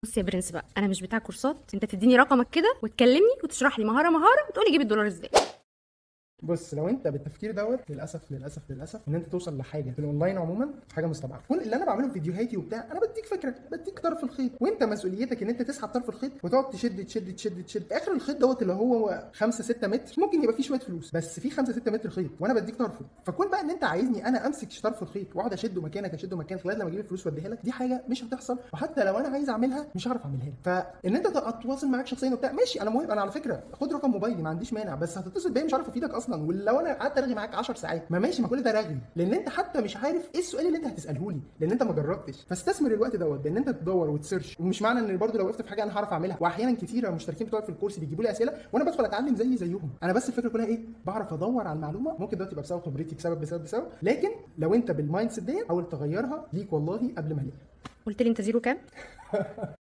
بص يا برنس بقى، انا مش بتاع كورسات، انت تديني رقمك كده وتكلمني وتشرح لي مهارة مهارة وتقولي جيب الدولار ازاي. بص، لو انت بالتفكير دوت للاسف للاسف للاسف ان انت توصل لحاجة في الاونلاين عموما حاجة مستبعده. كل اللي انا بعمله في فيديوهاتي وبتاع، انا بديك فكره، بديك طرف الخيط، وانت مسؤوليتك ان انت تسحب طرف الخيط وتقعد تشد تشد تشد تشد. اخر الخيط دوت اللي هو 5 6 متر ممكن يبقى فيه شوية فلوس، بس في 5 6 متر خيط وانا بديك طرفه. فكون بقى ان انت عايزني انا امسك طرف الخيط واقعد اشده مكانك اشده مكانك لغاية لما اجيب الفلوس واديها لك، دي حاجة مش هتحصل، وحتى لو انا عايز اعملها مش هعرف اعملها لك. فان انت اتواصل معاك شخصيا وبتاع ماشي، انا مهم، انا على فكرة خد رقم موبايلي ما عنديش مانع، بس هتتصل بيا مش عارف افيدك اصلا. ولو انا قعدت ارغي معاك 10 ساعات ما ماشي، ما كل ده رغي، لان انت حتى مش عارف ايه السؤال اللي انت هتساله لي، لان انت ما جربتش. فاستثمر الوقت دوت بان انت تدور وت search، ومش معنى ان برضه لو وقفت في حاجة انا هعرف اعملها. واحيانا كتيرة المشتركين بتوعي في الكورس بيجيبوا لي اسئلة وانا بدخل اتعلم زي زيهم. انا بس الفكرة كلها ايه؟ بعرف ادور على المعلومة. ممكن دلوقتي يبقى بسبب خبرتي، بسبب بسبب بسبب، لكن لو انت بال mindset ديت حاول تغيرها ليك والله قبل ما ليك. قلت لي انت zero كام؟